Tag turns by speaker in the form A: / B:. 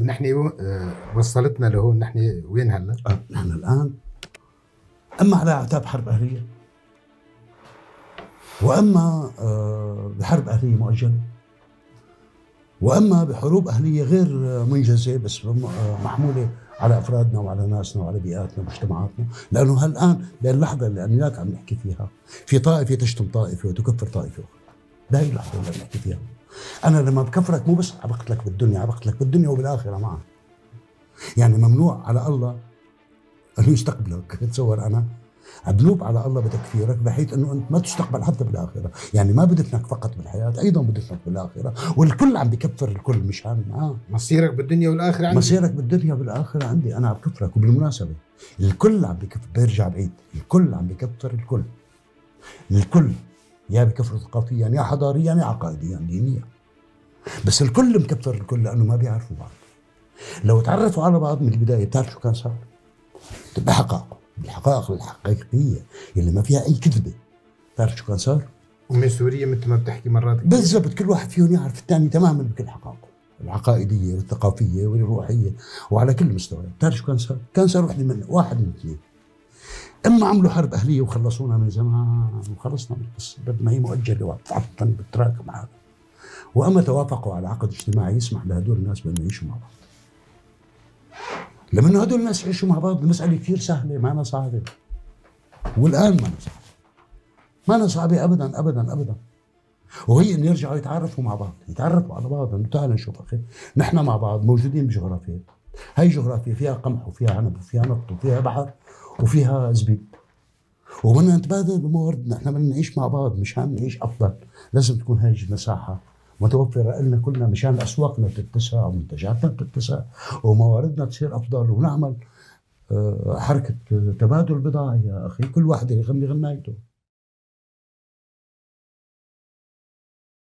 A: ونحن وصلتنا لهون، نحن وين هلا؟
B: نحن الآن أما على أعتاب حرب أهلية، وأما بحرب أهلية مؤجلة، وأما بحروب أهلية غير منجزة بس محمولة على أفرادنا وعلى ناسنا وعلى بيئاتنا ومجتمعاتنا. لأنه هالآن بهاللحظة اللي أنا وياك عم نحكي فيها في طائفة تشتم طائفة وتكفر طائفة أخرى. بهي اللحظة اللي عم نحكي فيها أنا لما بكفرك مو بس عم بقتلك بالدنيا، عم بقتلك بالدنيا وبالآخرة معا. يعني ممنوع على الله أنه يستقبلك. تصور أنا عبنوب على الله بتكفيرك بحيث أنه أنت ما تستقبل حتى بالآخرة. يعني ما بدفنك فقط بالحياة، أيضا بدفنك بالآخرة. والكل عم بكفر الكل مشان
A: مصيرك بالدنيا والآخرة عندي،
B: مصيرك بالدنيا والآخرة عندي، أنا عم بكفرك. وبالمناسبة الكل عم بكفر، بيرجع بعيد، الكل عم بكفر الكل. الكل يا بكفر ثقافيا يا حضاريا يا عقائديا دينيا، بس الكل مكفر الكل لأنه ما بيعرفوا بعض. لو تعرفوا على بعض من البداية بتعرف شو كان صار؟ بحقائق، بالحقائق الحقيقية اللي ما فيها أي كذبة، بتعرف شو كان صار؟
A: ومن سوريا مثل ما بتحكي مرات
B: بالضبط، كل واحد فيهم يعرف الثاني تماما بكل حقائقه العقائدية والثقافية والروحية وعلى كل مستوى. بتعرف شو كان صار؟ كان صار واحد من اثنين، إما عملوا حرب أهلية وخلصونا من زمان وخلصنا من القصة بدل ما هي مؤجلة وتعطن بالتراكم هذا، وأما توافقوا على عقد اجتماعي يسمح لهدول الناس بأنه يعيشوا مع بعض. لما انه هدول الناس يعيشوا مع بعض المسألة كثير سهلة، ما أنا صعبة، والآن ما أنا صعبة، ما أنا صعبة أبدا أبدا أبدا. وهي إنه يرجعوا يتعرفوا مع بعض، يتعرفوا على بعض، إنه تعالوا نشوف أخي نحن مع بعض موجودين بجغرافيا، هي جغرافيا فيها قمح وفيها عنب وفيها نفط وفيها بحر وفيها زبيب، وبدنا نتبادل بمواردنا، نحن بدنا نعيش مع بعض مشان نعيش أفضل. لازم تكون هاي المساحة متوفرة لنا كلنا مشان أسواقنا تتسع ومنتجاتنا تتسع ومواردنا تصير أفضل، ونعمل حركة تبادل بضاعة يا أخي، كل واحد يغني غنايته.